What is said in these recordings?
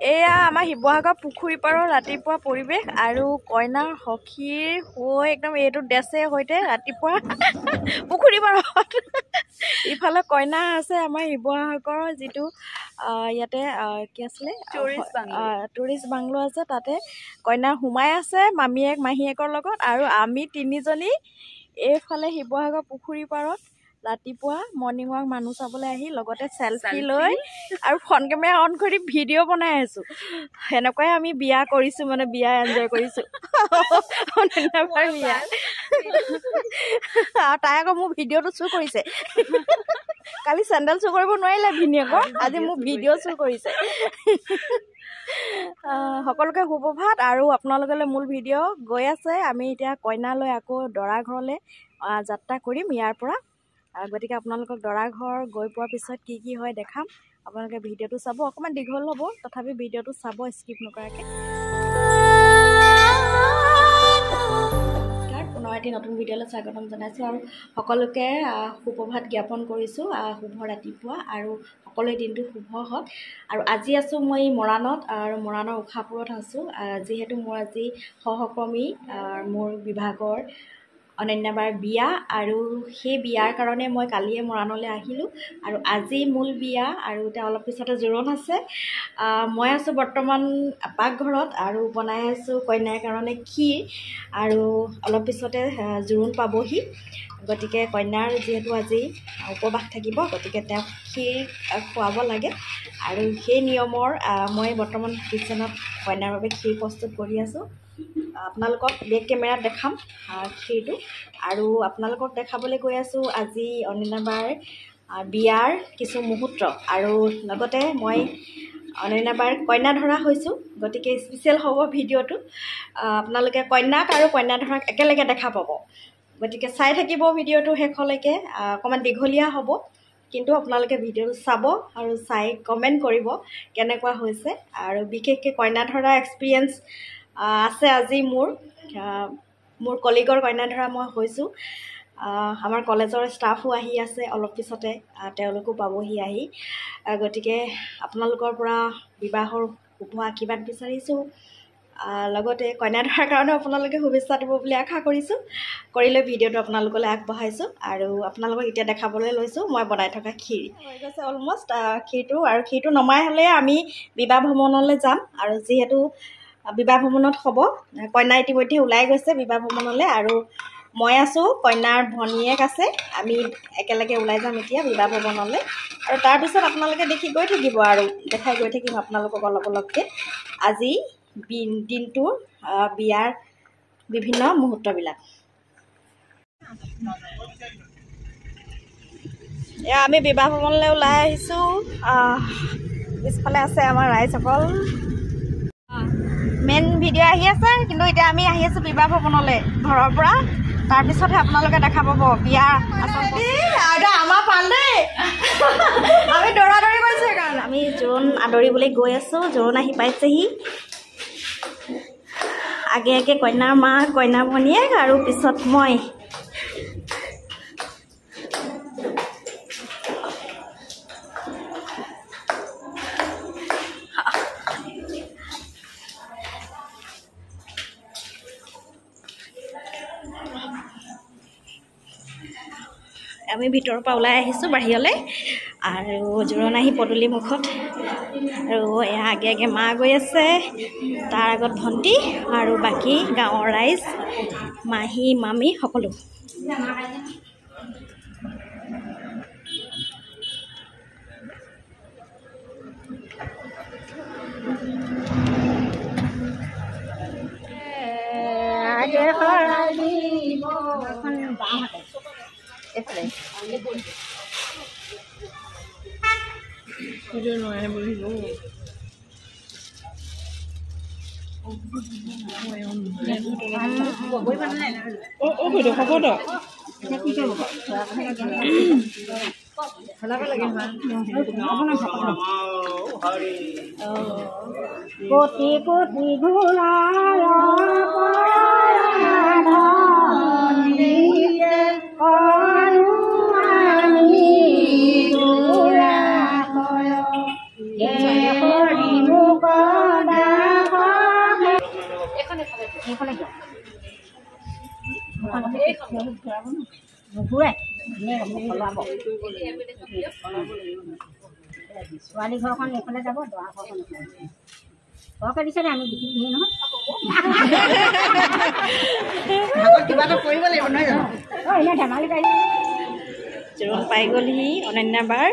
এয়া আমাৰ শিৱসাগৰ পুখুৰী পাৰৰ ৰাতিপুৱা পৰিৱেশ আৰু কইনাৰ সখীৰ হৈ একদম এইটো ড্ৰেছে সৈতে ৰাতিপুৱা পুখুৰী পাৰত। ইফালে কইনা আছে আমাৰ শিৱসাগৰৰ যিটো ইয়াতে কি আছিলে টুৰিষ্ট বাংলো আছে, তাতে কইনা সোমাই আছে মামীয়েক মাহীয়েকৰ লগত আৰু আমি তিনিজনী এইফালে শিৱসাগৰ পুখুৰী পাৰত ৰাতিপুৱা মৰ্ণিং ৱাক মানুহ চাবলৈ আহি লগতে চেলফি লৈ আৰু ফ্ৰণ্ট কেমেৰা অন কৰি ভিডিঅ' বনাই আছোঁ। সেনেকুৱাই আমি বিয়া কৰিছোঁ, মানে বিয়া এনজয় কৰিছোঁ। বিয়া আৰু তাই আকৌ মোৰ ভিডিঅ'টো চুৰ কৰিছে। কালি চেণ্ডেল চুৰ কৰিব নোৱাৰিলে ভিনিয়েকৰ, আজি মোৰ ভিডিঅ' চুৰ কৰিছে। সকলোকে সুপ্ৰভাত আৰু আপোনালোকলৈ মূল ভিডিঅ' গৈ আছে। আমি এতিয়া কইনা লৈ আকৌ দৰা ঘৰলৈ যাত্ৰা কৰিম ইয়াৰ পৰা। গতিকে আপোনালোকক দৰা ঘৰ গৈ পোৱাৰ পিছত কি কি হয় দেখাম, আপোনালোকে ভিডিঅ'টো চাব। অকণমান দীঘল হ'ব, তথাপি ভিডিঅ'টো চাব স্কিপ নকৰাকৈ। পুনৰ এটি নতুন ভিডিঅ'লৈ স্বাগতম জনাইছোঁ আৰু সকলোকে সুপ্ৰভাত জ্ঞাপন কৰিছোঁ। শুভ ৰাতিপুৱা আৰু সকলোৰে দিনটো শুভ হওক। আৰু আজি আছোঁ মই মৰাণত আৰু মৰাণৰ উষাপুৰত আছোঁ। যিহেতু মোৰ আজি সহকৰ্মী মোৰ বিভাগৰ অনন্যাবাৰ বিয়া আৰু সেই বিয়াৰ কাৰণে মই কালিয়ে মৰাণলৈ আহিলোঁ আৰু আজি মূল বিয়া আৰু এতিয়া অলপ পিছতে জোৰোণ আছে। মই আছোঁ বৰ্তমান পাকঘৰত আৰু বনাই আছোঁ কইনাৰ কাৰণে ক্ষীৰ আৰু অলপ পিছতে জোৰোণ পাবহি। গতিকে কইনাৰ যিহেতু আজি উপবাস থাকিব, গতিকে তেওঁক ক্ষীৰ খুৱাব লাগে আৰু সেই নিয়মৰ মই বৰ্তমান কিটচেনত কইনাৰ বাবে ক্ষীৰ প্ৰস্তুত কৰি আছোঁ। আপোনালোকক বেক কেমেৰাত দেখাম ক্ষীৰটো আৰু আপোনালোকক দেখাবলৈ গৈ আছোঁ আজি অনন্যাবাৰ বিয়াৰ কিছু মুহূৰ্ত আৰু লগতে মই অনন্যাবাৰ কইনা ধৰা হৈছোঁ, গতিকে স্পেচিয়েল হ'ব ভিডিঅ'টো। আপোনালোকে কইনাক আৰু কইনা ধৰাক একেলগে দেখা পাব, গতিকে চাই থাকিব ভিডিঅ'টো শেষলৈকে। অকণমান দীঘলীয়া হ'ব, কিন্তু আপোনালোকে ভিডিঅ'টো চাব আৰু চাই কমেণ্ট কৰিব কেনেকুৱা হৈছে। আৰু বিশেষকৈ কইনা ধৰা এক্সপিৰিয়েঞ্চ আছে আজি মোৰ মোৰ কলিগৰ কইনা ধৰা মই হৈছোঁ। আমাৰ কলেজৰ ষ্টাফো আহি আছে, অলপ পিছতে তেওঁলোকো পাবহি আহি। গতিকে আপোনালোকৰ পৰা বিবাহৰ শুভ আশীৰ্বাদ বিচাৰিছোঁ, লগতে কইনা ধৰাৰ কাৰণেও আপোনালোকে শুভেচ্ছা দিব বুলি আশা কৰিছোঁ। কৰিলৈ ভিডিঅ'টো আপোনালোকলৈ আগবঢ়াইছোঁ আৰু আপোনালোকক এতিয়া দেখাবলৈ লৈছোঁ মই বনাই থকা ক্ষীৰ হৈ গৈছে অলমষ্ট ক্ষীৰটো। আৰু ক্ষীৰটো নমাই হ'লে আমি বিবাহ ভ্ৰমণলৈ যাম আৰু যিহেতু বিবাহ ভ্ৰমণত হ'ব, কইনা ইতিমধ্যে ওলাই গৈছে বিবাহ ভ্ৰমণলৈ আৰু মই আছোঁ, কইনাৰ ভনীয়েক আছে, আমি একেলগে ওলাই যাম এতিয়া বিবাহ ভৱনলৈ। আৰু তাৰপিছত আপোনালোকে দেখি গৈ থাকিব আৰু দেখাই গৈ থাকিম আপোনালোকক অলপ অলপকৈ আজি দিনটোৰ বিয়াৰ বিভিন্ন মুহূৰ্তবিলাক। এয়া আমি বিবাহ ভৱনলৈ ওলাই আহিছোঁ। পিছফালে আছে আমাৰ ৰাইজসকল। মেইন ভিডিঅ' আহি আছে, কিন্তু এতিয়া আমি আহি আছোঁ বিবাহ ভৱনলৈ ঘৰৰ পৰা, তাৰপিছতহে আপোনালোকে দেখা পাব বিয়া আমাৰ পাল দেই। আমি দৌৰা দৌৰি কৰিছোঁ সেইকাৰণে। আমি জোৰোণ আদৰিবলৈ গৈ আছোঁ, জোৰোণ আহি পাইছেহি। আগে আগে কইনাৰ মা, কইনা ভনীয়েক আৰু পিছত মই। আমি ভিতৰৰ পৰা ওলাই আহিছোঁ বাহিৰলৈ আৰু জোৰোণ আহি পদূলি মুখত আৰু এয়া আগে আগে মা গৈ আছে, তাৰ আগত ভণ্টি আৰু বাকী গাঁৱৰ ৰাইজ, মাহী মামী সকলো। কোটি কোটি ঘোড়াৰ আমি এইফালে কিয় নুঘূৰে, সলাব। ছোৱালী ঘৰখন এইফালে যাব, দৰা ঘৰখন এইফালে। সৰহকৈ দিছে আমি বিক্ৰী ধেৰ নহয়। কিবা এটা কৰিব লাগিব নহয় জানো? অঁ, এনেই ধেমালি কৰি। জোৰোণ পাই গ'লহি অনন্যা বাৰ।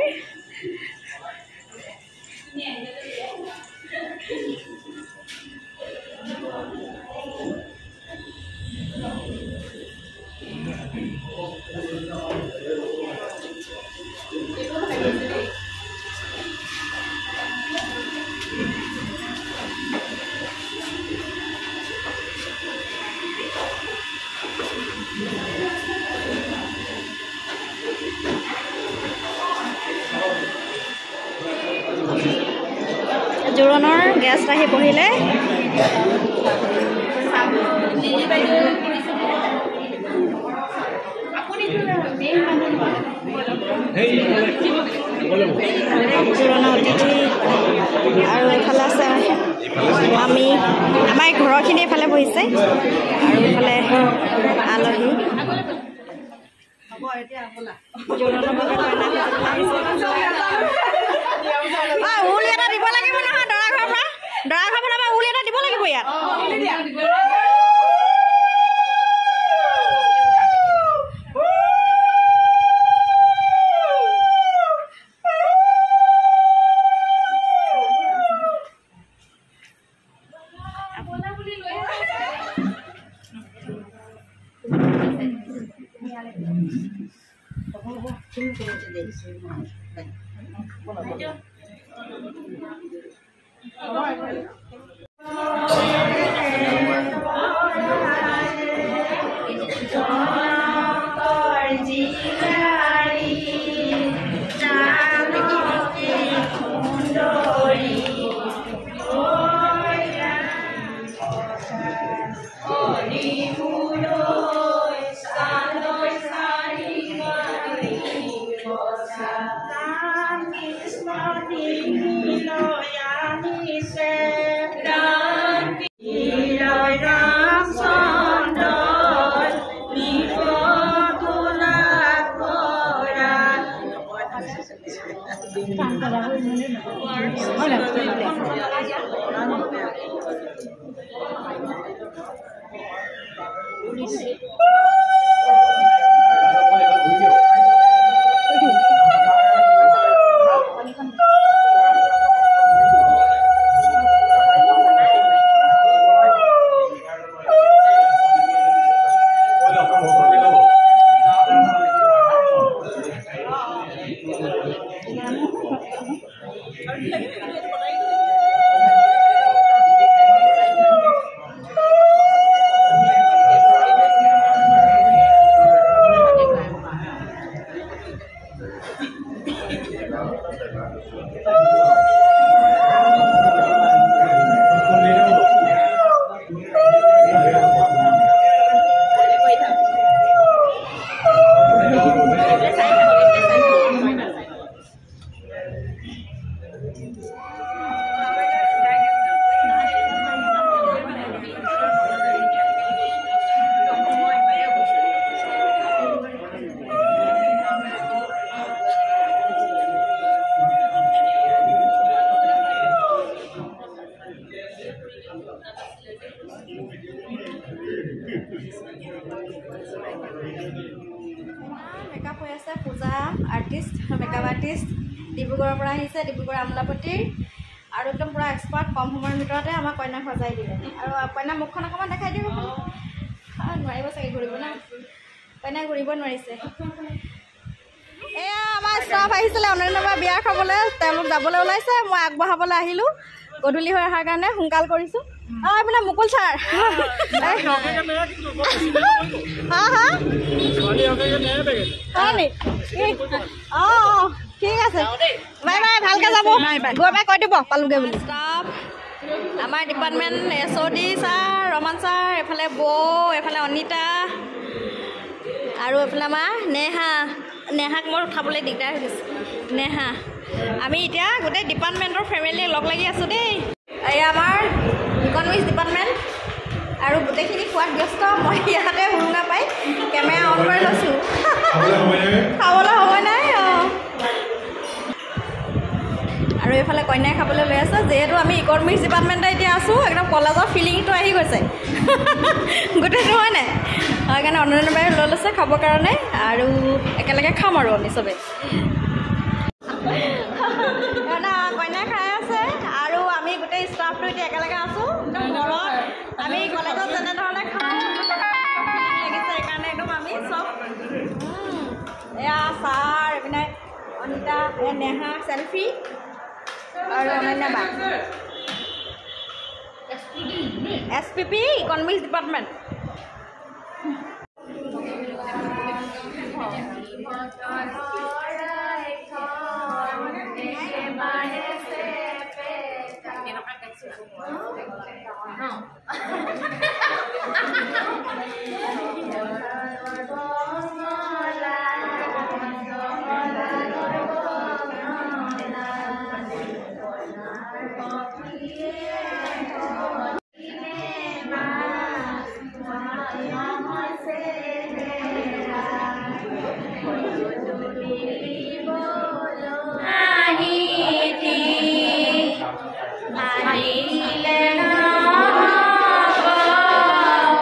জোৰোণৰ গেষ্ট আহি বহিলে। জোৰোণৰ অতিথি আৰু এইফালে আছে আমি, আমাৰ ঘৰৰখিনি এইফালে বহিছে আৰু এইফালে আলহী। জোৰোণৰ বাবে কইনা ঊল এটা দিব লাগিব নহয়, দৰা ঘৰৰ পৰা, দৰা ঘৰৰ ফালৰ পৰা ঊল এটা দিব লাগিব ইয়াত। মেকআপ হৈ আছে। পূজা আৰ্টিষ্ট, মেকআপ আৰ্টিষ্ট ডিব্ৰুগড়ৰ পৰা আহিছে, ডিব্ৰুগড় আমোলাপট্টিৰ, আৰু একদম পূৰা এক্সপাৰ্ট। কম সময়ৰ ভিতৰতে আমাক কইনাক সজাই দিলে। আৰু কইনা মুখখন অকণমান দেখাই দিব। নোৱাৰিব চাগে ঘূৰিব না, কইনা ঘূৰিব নোৱাৰিছে। এয়া আমাৰ ষ্টাফ আহিছিলে অনন্যা বা বিয়া খাবলৈ, তেওঁলোক যাবলৈ ওলাইছে, মই আগবঢ়াবলৈ আহিলোঁ। গধূলি হৈ অহাৰ কাৰণে সোনকাল কৰিছোঁ। অঁ, এইপিনে মুকুল ছাৰ। হা হা, হয় নি? অঁ অঁ, ঠিক আছে, বাই বাই, ভালকৈ যাব, গৈ পাই কৈ দিব পালোগৈ বুলি। ষ্টাফ আমাৰ department S O D sir, Raman sir, এইফালে বৌ, এইফালে অনিতা, আৰু এইফালে আমাৰ নেহা। নেহাক মোৰ উঠাবলৈ দিগদাৰ হৈ গৈছে। নেহা, আমি এতিয়া গোটেই ডিপাৰ্টমেণ্টৰ ফেমিলি লগ লাগি আছোঁ দেই। এই আমাৰ ইকনমিক্স ডিপাৰ্টমেণ্ট আৰু গোটেইখিনি খোৱাত ব্যস্ত, মই ইয়াতে সুৰুঙা পাই কেমেৰা অন কৰি লৈছোঁ। খাবলৈ সময় নাই। আৰু এইফালে কন্যাই খাবলৈ লৈ আছে। যিহেতু আমি ইকনমিক্স ডিপাৰ্টমেণ্টত এতিয়া আছোঁ, একদম কলেজৰ ফিলিংটো আহি গৈছে গোটেইটো, হয় নাই? সেইকাৰণে অনন্যা বাই লৈ লৈছে খাবৰ কাৰণে, আৰু একেলগে খাম আৰু আমি চবেই। কন্যাই খাই আছে আৰু আমি গোটেই ষ্টাফটো এতিয়া একেলগে আছোঁ। একদম ঘৰত আমি কলেজত যেনেধৰণে খাওঁ লাগিছে, সেইকাৰণে একদম আমি চব। এয়া ছাৰ, এইপিনে অনিতা, এয়া নেহা, চেলফি আৰু অনন্যা বা, SPP economics department.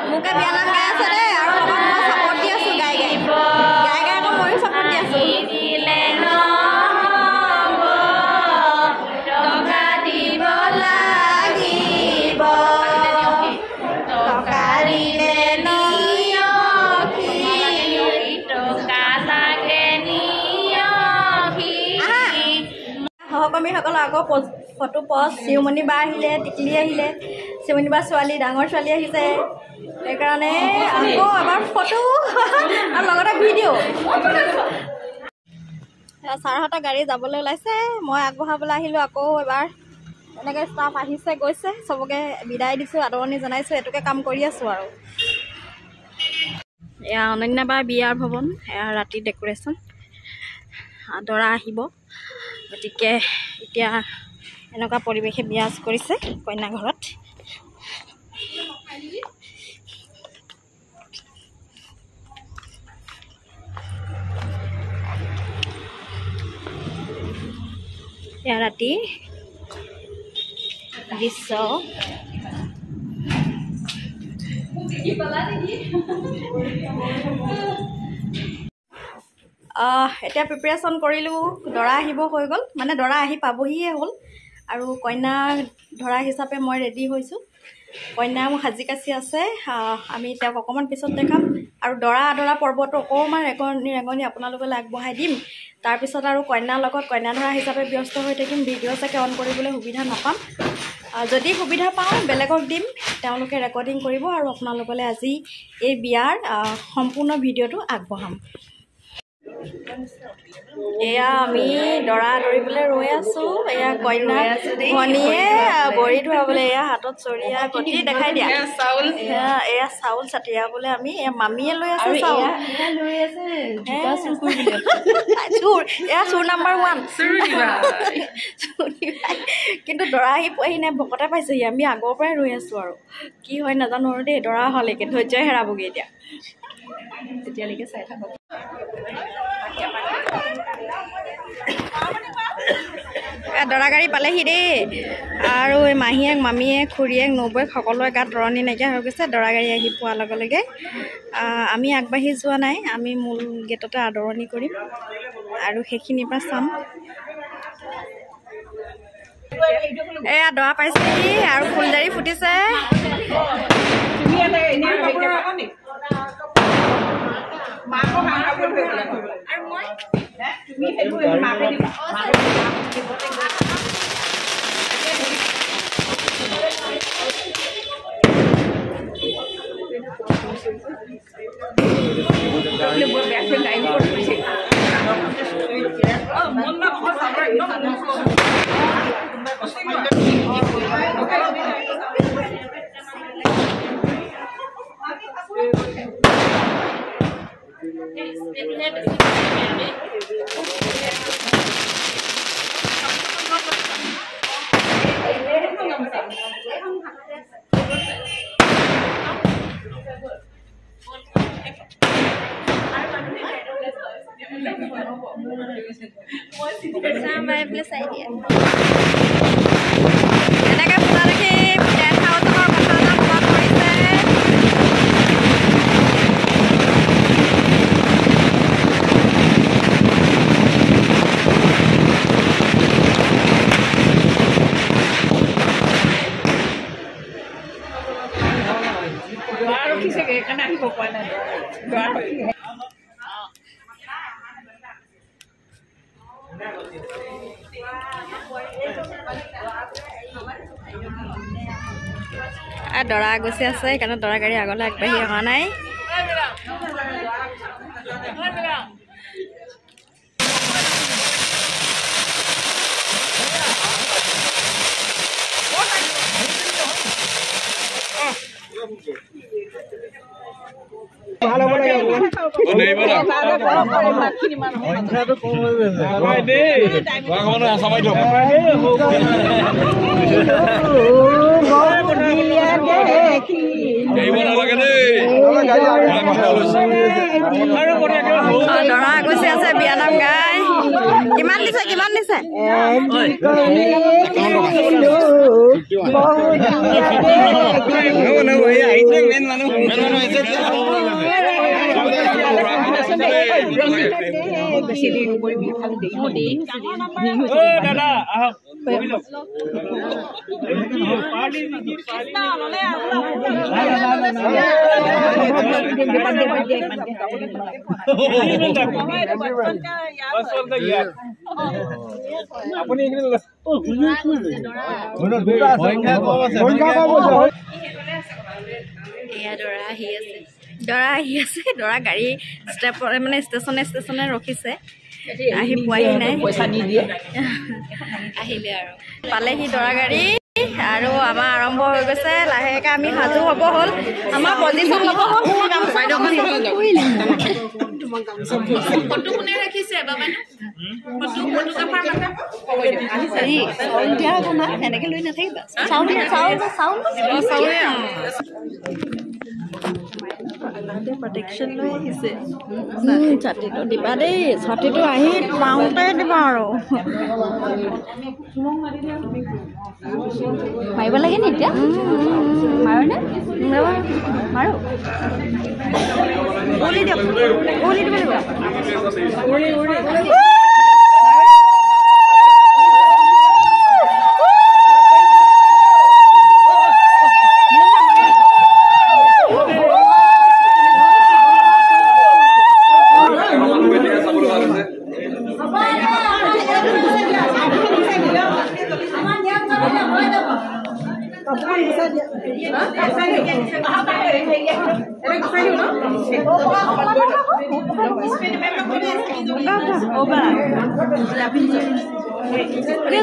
মোকে বিয়া নাম গাই আছে দেই, আৰু লগত মই চাপৰ্ট দি আছোঁ গাই গাই গাই গাই আকৌ ময়ো চাপৰ্ট দি আছোঁ। সহকৰ্মীসকলৰ আকৌ ফটো পষ্ট। শিউমণি বা আহিলে, টিকলি আহিলে, শিউমণি বা ছোৱালী, ডাঙৰ ছোৱালী আহিছে, সেইকাৰণে আকৌ এবাৰ ফটো আৰু লগতে ভিডিঅ'। ছাৰহঁতৰ গাড়ী যাবলৈ ওলাইছে, মই আগবঢ়াবলৈ আহিলোঁ আকৌ এবাৰ। এনেকৈ ষ্টাফ আহিছে গৈছে, চবকে বিদায় দিছোঁ, আদৰণি জনাইছোঁ, এইটোকে কাম কৰি আছোঁ আৰু। এয়া অনন্যা বা বিয়াৰ ভৱন, এয়া ৰাতি ডেক'ৰেশ্যন। দৰা আহিব, গতিকে এতিয়া এনেকুৱা পৰিৱেশে বিৰাজ কৰিছে কইনা ঘৰত। এয়া ৰাতি দৃশ্য। এতিয়া প্ৰিপেৰেশ্যন কৰিলোঁ, দৰা আহিব হৈ গ'ল, মানে দৰা আহি পাবহিয়ে হ'ল, আৰু কইনা ধৰা হিচাপে মই ৰেডি হৈছোঁ। কইনা মোৰ সাজি কাচি আছে, আমি তেওঁক অকণমান পিছত দেখাম। আৰু দৰা আদৰা পৰ্বটো অকণমান ৰেঙনি ৰেঙনি আপোনালোকলৈ আগবঢ়াই দিম। তাৰপিছত আৰু কইনাৰ লগত কইনা ধৰা হিচাপে ব্যস্ত হৈ থাকিম। ভিডিঅ' চাগে অন কৰিবলৈ সুবিধা নাপাম, যদি সুবিধা পাওঁ বেলেগক দিম, তেওঁলোকে ৰেকৰ্ডিং কৰিব আৰু আপোনালোকলৈ আজি এই বিয়াৰ সম্পূৰ্ণ ভিডিঅ'টো আগবঢ়াম। এয়া আমি দৰা আদৰিবলৈ ৰৈ আছোঁ। এয়া কইনা ভনীয়ে ভৰি ধুৱাবলৈ, এয়া হাতত চৰিয়া গতি দেখাই দিয়া, এয়া চাউল ছটিয়াবলৈ আমি, এয়া মামীয়ে লৈ আছে চাউল, চোৰ, এয়া চোৰ নাম্বাৰ 1। কিন্তু দৰা আহি পোৱাহি নাই, ভকতে পাইছেহি, আমি আগৰ পৰাই ৰৈ আছোঁ আৰু কি হয় নাজানো আৰু দেই। দৰা হ'লেকে ধৈৰ্যই হেৰাবগৈ এতিয়া, তেতিয়ালৈকে চাই থাকক। দৰা গাড়ী পালেহি দেই, আৰু এই মাহীয়েক, মামীয়েক, খুৰীয়েক, নবৌয়েক সকলোৰে গাত তৰণি নাইকিয়া হৈ গৈছে দৰা গাড়ী আহি পোৱাৰ লগে লগে। আমি আগবাঢ়ি যোৱা নাই, আমি মূল গেটতে আদৰণি কৰিম আৰু সেইখিনিৰ পৰা চাম। এয়া দৰা পাইছেহি আৰু ফুলজাৰি ফুটিছে। এনেকে ফুটা দেখি 10,000ৰ কথা এটা মনত পৰিছে। দৰা গুচি আছে, সেইকাৰণে দৰা গাড়ী আগলৈ আগবাঢ়ি অহা নাই। দৰা গুচি আছে বিয়ানাম গাই। কিমান দিছে, কিমান দিছে? দৰা আহি আছে, দৰা আহি আছে। দৰা গাড়ী ষ্টেপ মানে ষ্টেচনে ষ্টেচনে ৰখিছে, আহি পোৱাহি নাই। আহিলে আৰু পালেহি দৰা গাড়ী আৰু আমাৰ আৰম্ভ হৈ গৈছে। লাহেকে আমি সাজু হ'ব হ'ল, আমাৰ পজিশ্যন ল'ব হ'ল। এনেকে লৈ নাথাকিবা, প্ৰটেকশ্যন লৈ আহিছে। ছাতিটো দিবা দেই, ছাতিটো আহি পাওঁতে দিবা আৰু। মাৰিব লাগে নি এতিয়া? মাৰোনে? মাৰো। উলি দিয়ক, উলি দিব লাগিব।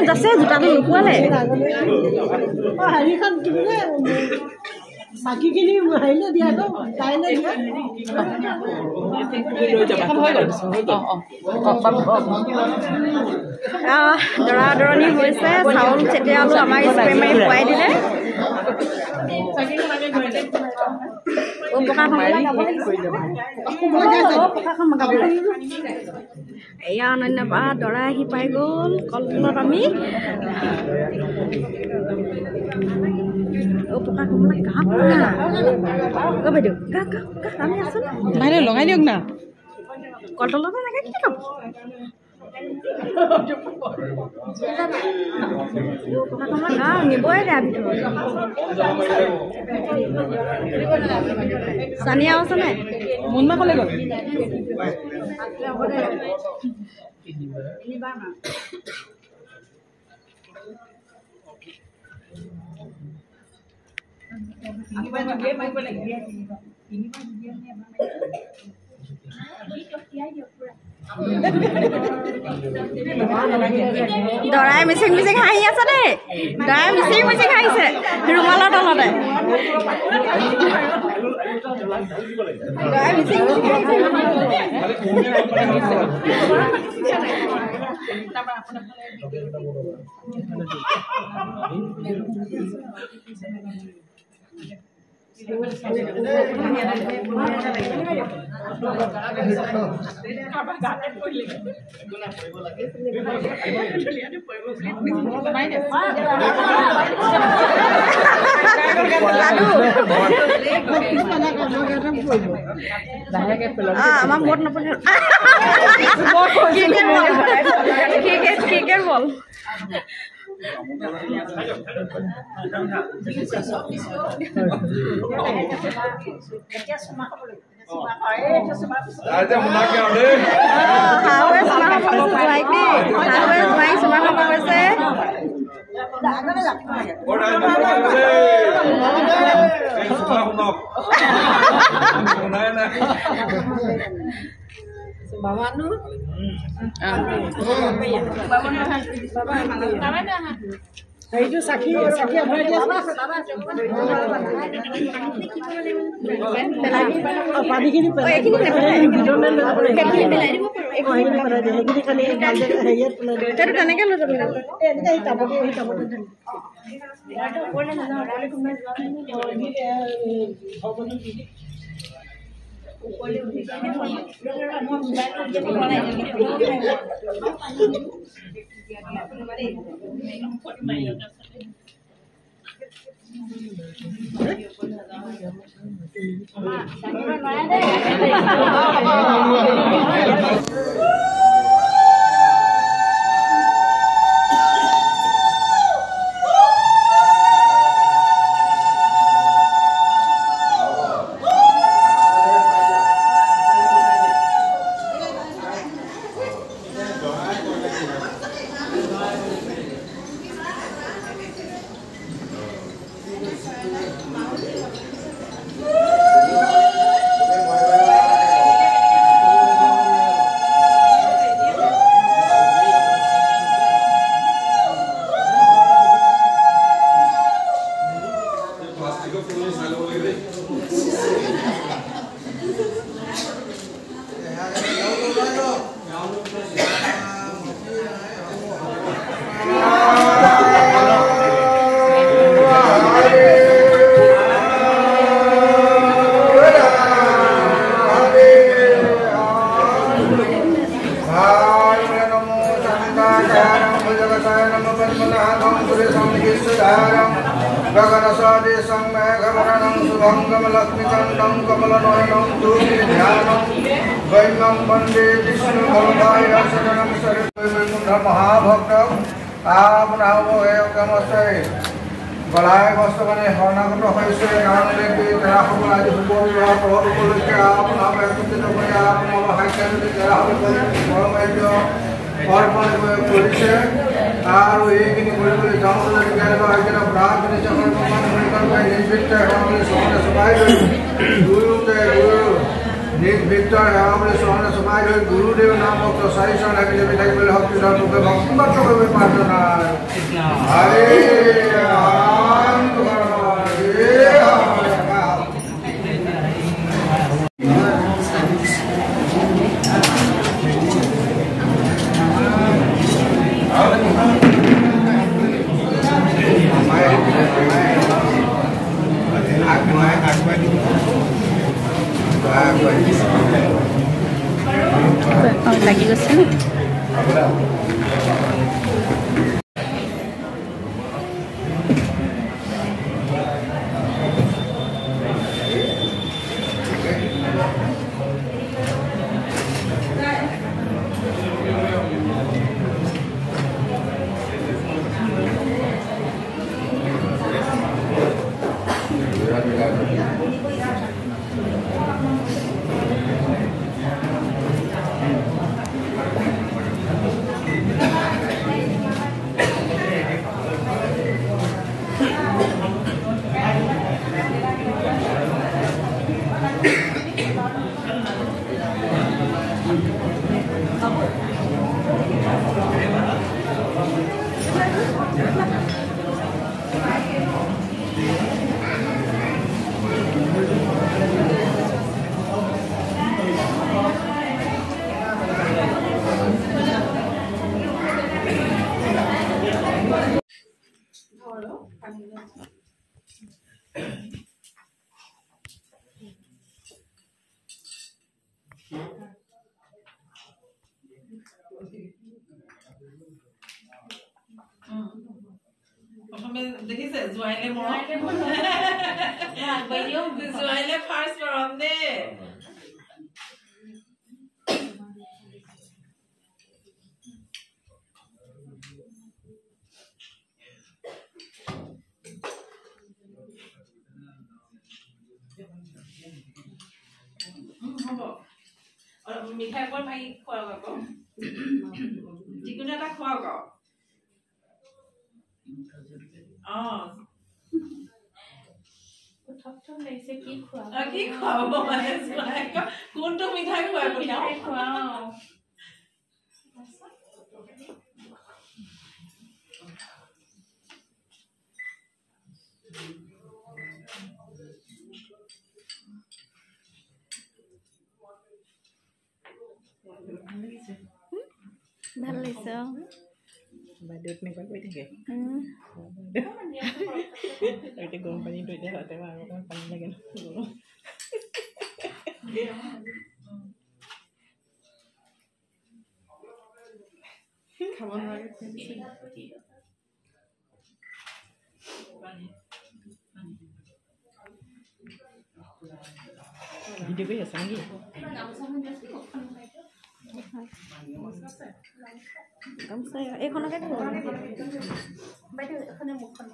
যাচ্ছে জোতাটো নোপোৱালে। দৰা আদৰণি হৈছে, চাউল চেটিয়ালো আমাক স্প্ৰে মাৰি খুৱাই দিলে। এয়া অনন্য বা দৰা আহি পাই গ'ল কলতলত। আমি বাইদেউ আমি আছো বাইদেউ, লগাই দিয়ক না কলতলত এনেকে কি খাব। নিবই দে ভিতৰত। চানিয়া আছে নাই? মুনমা কলে গ'ল? দৰাই মিচিং মিচিং হাঁহি আছে দেই, দৰাই মিচিং মিচিং হাঁহিছে ৰুমালৰ তলতে। দৰাই মিচিং মিচিং হাঁহিছে। আমাৰ মত নপৰে। ক্ৰিকেট বল তেনেকে লৈ যাব। গলাই বস্ত্ৰমানে শৰণাগত হৈছে কাৰণে তেৰাসকল আজি শুভ বিবাহ উপলক্ষে আপোনাৰ একত্ৰিত কৰি আপোনাৰ সাক্ষাৎ তেৰাসকলে পৰমাৰ্য অৰ্পণ কৰিছে আৰু এইখিনি কৰিবলৈ যাওঁতে চপাই ধৰি দুয়োকে গুৰু নিজ ভিতৰ সেৱা বুলি চৰণে চপাই ধৰি গুৰুদেৱ নাম ভক্ত চাৰি চৰণ লাগি যাবি থাকিবলৈ শক্তি ধৰ্মকে ভক্তিমাত্ৰ কৰিব প্ৰাৰ্থনা। হৰে ৰাম হৰে ৰাম। লাগি গৈছে ন। জোৱাইলে মৰম জোৱাইলে ফাৰ্ষ্ট মৰম দেই। হ'ব, মিঠাই অকণ ভাঙি খুৱাওক আকৌ, যিকোনো এটা খুৱাওক আৰু। কি খুৱাব মানে কোনটো মিঠাই খুৱাই পঠিয়াও? ভাল লাগিছে। বাইদেউ তেনেকুৱা কৰি থাকে। এতিয়া গৰম পানীটো এতিয়া তাতে আৰু অকণমান পানী লাগে ন। খাব নোৱাৰে। ভিডিঅ' কৰি আছে নেকি? গামোচা এইখনকে বাইদেউ, এখনে মুখখন।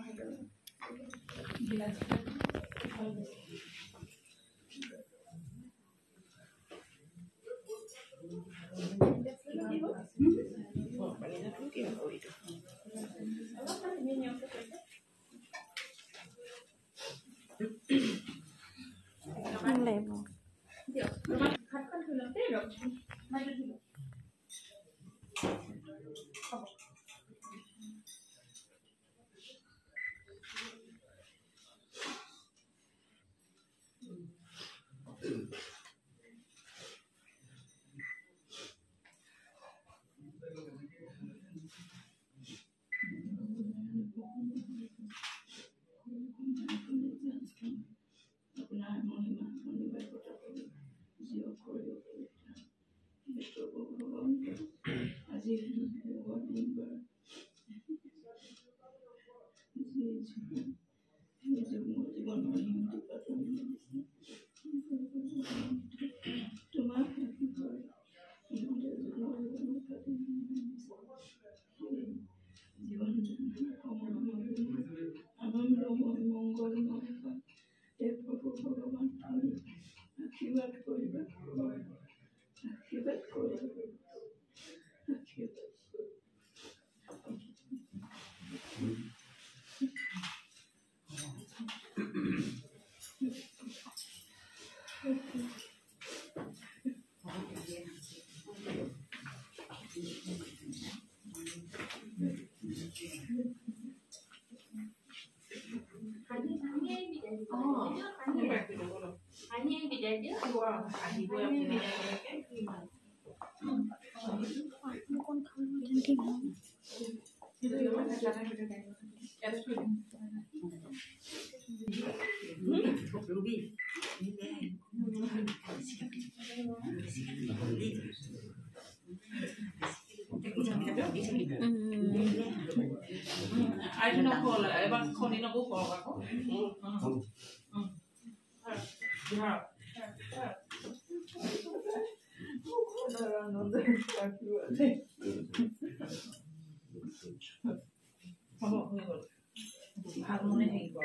লাগিব।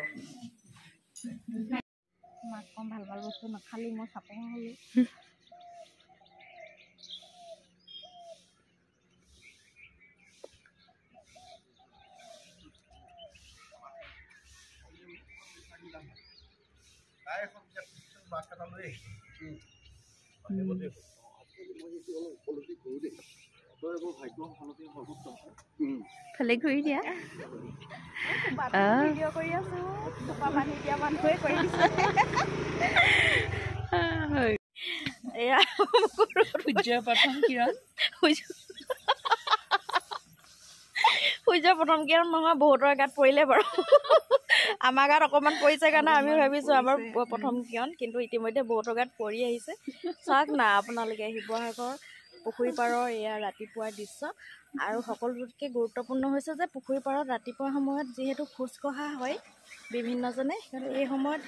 মাক কম ভাল ভাল বস্তু নাখালি, মই চাপৰ হ'লো। ফালে ঘূৰি দিয়া। ভিডিঅ' কৰি আছো, থোপা বান্ধি দিয়া মানুহে কৰি দিছে। এয়া সূৰ্যৰ প্ৰথম কিৰণ, সূৰ্যৰ প্ৰথম কিৰণ নহয়, বহুতৰ গাত পৰিলে বাৰু, আমাৰ গাত অকণমান পৰিছে কাৰণে আমি ভাবিছোঁ আমাৰ প্ৰথম কিৰণ, কিন্তু ইতিমধ্যে বহুতৰ গাত পৰি আহিছে। চাওক না আপোনালোকে শিৱসাগৰ পুখুৰী পাৰৰ এয়া ৰাতিপুৱাৰ দৃশ্য। আৰু সকলোতকৈ গুৰুত্বপূৰ্ণ হৈছে যে পুখুৰী পাৰত ৰাতিপুৱা সময়ত যিহেতু খোজ কঢ়া হয় বিভিন্নজনে, কিন্তু এই সময়ত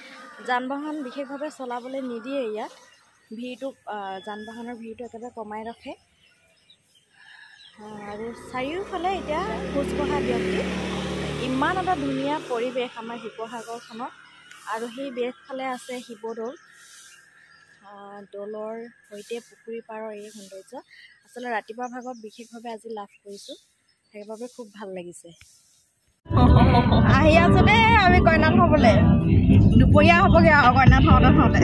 যান বাহন বিশেষভাৱে চলাবলৈ নিদিয়ে। ইয়াত ভিৰটো, যান বাহনৰ ভিৰটো একেবাৰে কমাই ৰাখে। আৰু চাৰিওফালে এতিয়া খোজ কঢ়া ব্যক্তি, ইমান এটা ধুনীয়া পৰিৱেশ আমাৰ শিৱসাগৰখনত। আৰু সেই বেগফালে আছে শিৱদৌল, দৌলৰ সৈতে পুখুৰী পাৰৰ এই সৌন্দৰ্য আচলতে ৰাতিপুৱা ভাগত বিশেষভাৱে আজি লাভ কৰিছোঁ, সেইবাবে খুব ভাল লাগিছে। আহি আছো দেই আমি কইনা থ'বলৈ, দুপৰীয়া হ'বগৈ আৰু কইনা থওঁতে থওঁতে।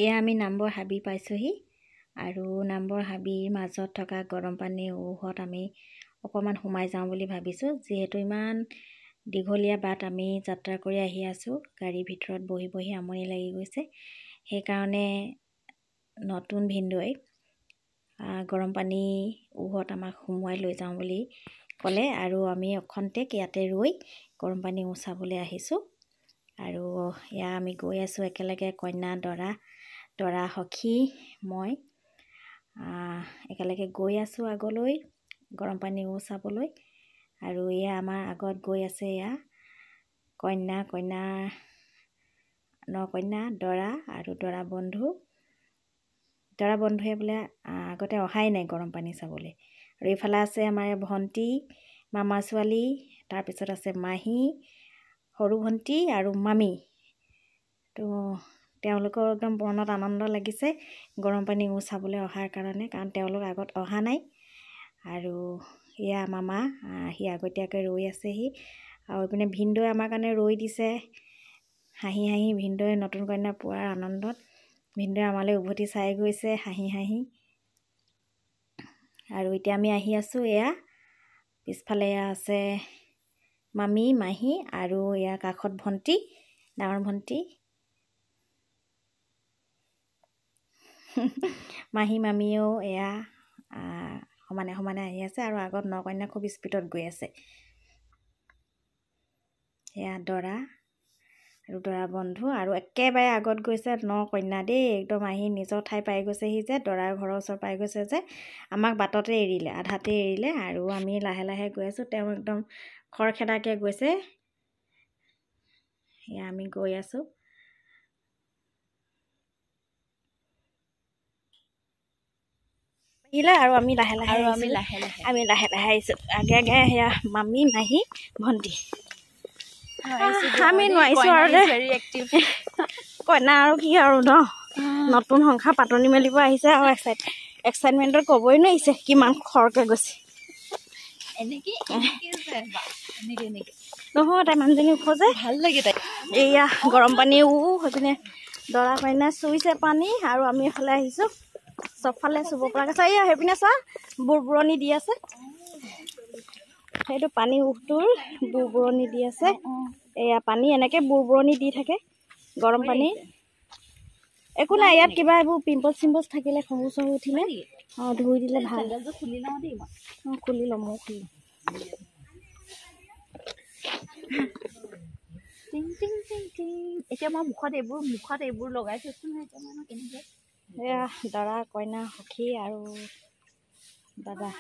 এয়া আমি নামবৰ হাবি পাইছোঁহি আৰু নামবৰ হাবিৰ মাজত থকা গৰম পানীৰ উঁহত আমি অকণমান সোমাই যাওঁ বুলি ভাবিছোঁ। যিহেতু ইমান দীঘলীয়া বাট আমি যাত্ৰা কৰি আহি আছোঁ, গাড়ীৰ ভিতৰত বহি বহি আমনি লাগি গৈছে, সেইকাৰণে নতুন ভিনদেউৱে গৰম পানী উঁহত আমাক সোমোৱাই লৈ যাওঁ বুলি ক'লে আৰু আমি অখন্তেক ইয়াতে ৰৈ গৰম পানী উঁহ চাবলৈ আহিছোঁ। আৰু এয়া আমি গৈ আছোঁ একেলগে, কইনা, দৰা, দৰা সখী, মই একেলগে গৈ আছোঁ আগলৈ গৰম পানী উঁহ চাবলৈ। আৰু এয়া আমাৰ আগত গৈ আছে এয়া কইনা, কইনা নকন্যা, দৰা আৰু দৰা বন্ধু। দৰা বন্ধুৱে বোলে আগতে অহাই নাই গৰম পানী চাবলৈ। আৰু এইফালে আছে আমাৰ ভণ্টি, মামা ছোৱালী, তাৰপিছত আছে মাহী, সৰু ভণ্টি আৰু মামী। তো তেওঁলোকৰ একদম মনত আনন্দ লাগিছে গৰম পানী উঁহ চাবলৈ অহাৰ কাৰণে, কাৰণ তেওঁলোক আগত অহা নাই। আৰু এয়া মামা, সি আগতীয়াকৈ ৰৈ আছেহি। আৰু এইপিনে ভিনদেউৱে আমাৰ কাৰণে ৰৈ দিছে, হাঁহি হাঁহি ভিনদেউৱে নতুন কইনা পোৱাৰ আনন্দত ভিনদেউৱে আমালৈ উভতি চাই গৈছে হাঁহি হাঁহি। আৰু এতিয়া আমি আহি আছোঁ, এয়া পিছফালে এয়া আছে মামী, মাহী আৰু এয়া কাষত ভণ্টি, ডাঙৰ ভণ্টি। মাহী মামীয়েও এয়া সমানে সমানে আহি আছে আৰু আগত নকন্যা খুব স্পীডত গৈ আছে। এয়া দৰা আৰু দৰা বন্ধু আৰু একেবাৰে আগত গৈছে নকন্যা দেই, একদম আহি নিজৰ ঠাই পাই গৈছেহি যে, দৰাৰ ঘৰৰ ওচৰ পাই গৈছে যে, আমাক বাটতে এৰিলে, আধাতে এৰিলে। আৰু আমি লাহে লাহে গৈ আছোঁ, তেওঁ একদম খৰখেদাকৈ গৈছে। এয়া আমি গৈ আছোঁ। আহিলে আৰু আমি লাহে লাহে আমি লাহে লাহে আহিছোঁ। আগে আগে সেয়া মামী, মাহী, ভণ্টি। আমি নোৱাৰিছোঁ আৰু দেই, কইনা আৰু কি আৰু ন, নতুন সংসাৰ পাতনি মেলিব আহিছে আৰু এক্সাইটমেণ্টত ক'বই নোৱাৰিছে কিমান খৰকৈ গৈছে। নহয়, তাই মানুহজনী ওখ যে, ভাল লাগে তাই। এয়া গৰম পানী সেইপিনে দৰা কইনা চুইছে পানী আৰু আমি এইফালে আহিছোঁ, চবফালে চুব পৰাকৈ। চা, এয়া সেইপিনে চা, বুৰবুৰণি দি আছে, সেইটো পানী উহটোৰ বুৰবুৰণি দি আছে। এয়া পানী এনেকৈ বুৰবুৰণি দি থাকে, গৰম পানী। একো নাই, ইয়াত কিবা এইবোৰ পিম্পলছ চিম্পলছ থাকিলে, খহু চহু উঠিলে অঁ ধুই দিলে ভাল। অঁ খুলি লওঁ, ময়ো খুলি লওঁ। এতিয়া মই মুখত এইবোৰ লগাই থৈছোঁ নহয়, এতিয়া মই কেনেকৈ। এয়া দৰা কইনা সখী আৰু দাদা।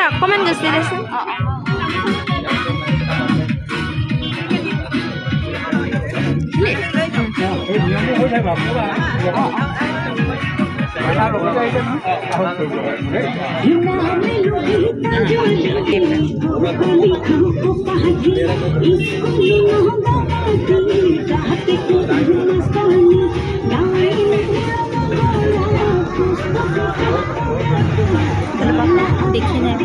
অকণমান গুচি দেচোন। দেখি নাই।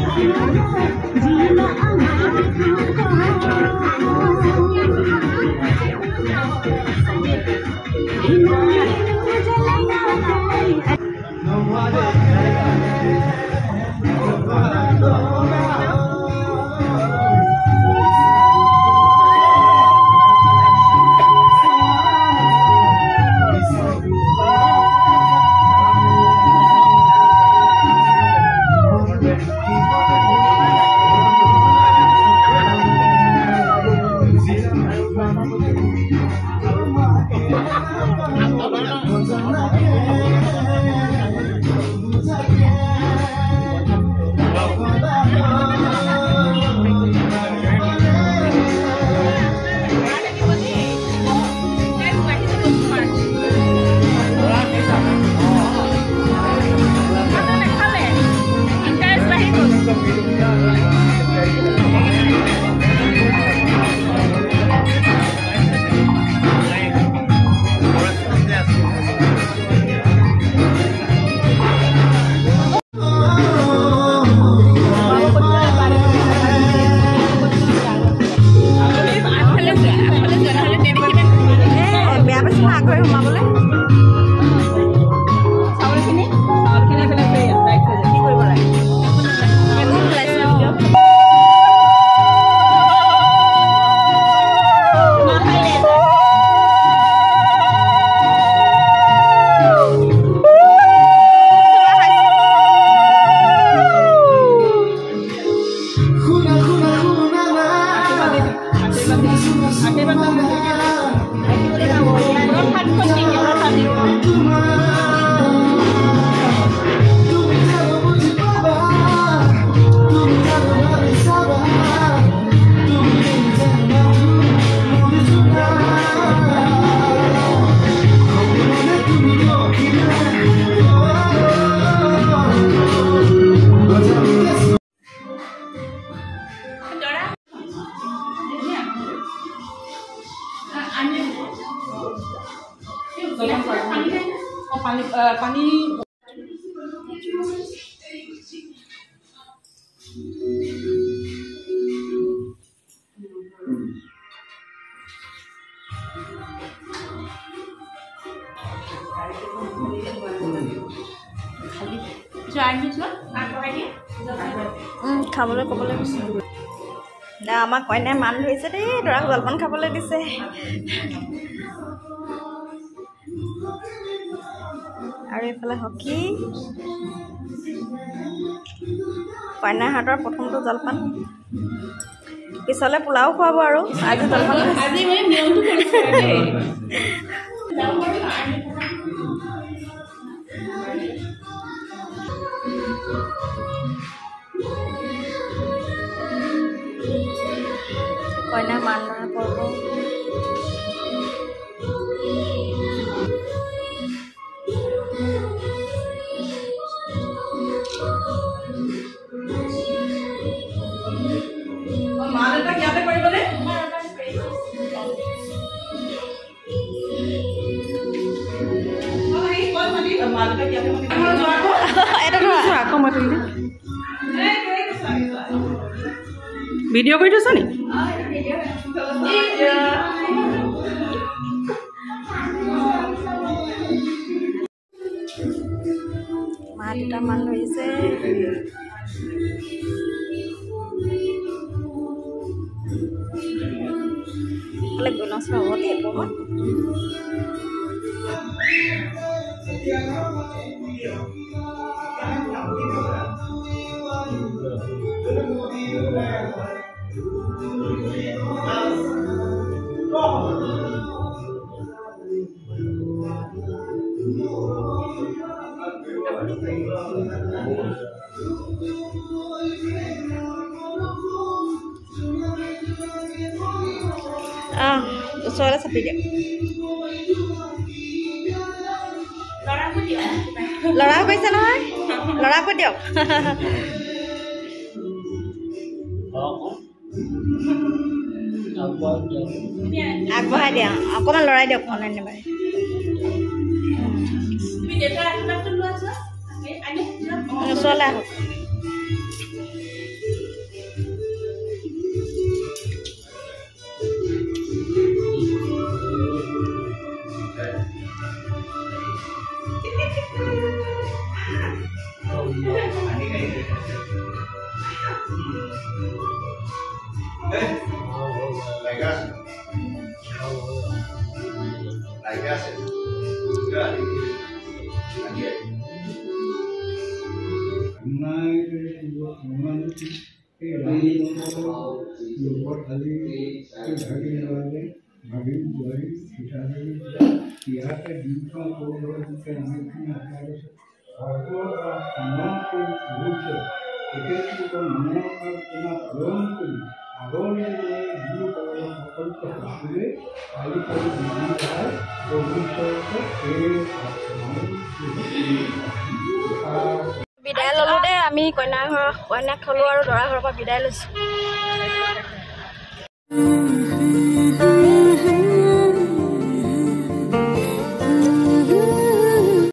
খাবলৈ ক'বলৈ আমাক কইনাই মান ধৰিছে দেই, দৰাক জলপান খাবলৈ দিছে। আৰু এইফালে হকী, কইনাৰ হাতৰ প্ৰথমটো জলপান। পিছলে পোলাও খুৱাব আৰু আজি জলপান। কইনা মান ধৰা পৰ্ব। মা দেউতাক ইয়াতে কৰিবনে? ভিডিঅ' কৰি থৈছা নি? মা দেউতা মান ধৰিছে। হ'ব দেই অকণমান। ওচৰলৈ চাপি দিয়ক। ল'ৰাও কৈছে নহয়, ল'ৰাকো দিয়ক। আগবঢ়াই দিয়া, অকণমান লৰাই দিয়ক। অনলাইন নাম্বাৰ ওচৰলৈ আহক। বিদায় ল'লোঁ দেই আমি। কইনা ঘৰ কইনাক থলোঁ আৰু দৰা ঘৰৰ পৰা বিদায় লৈছোঁ।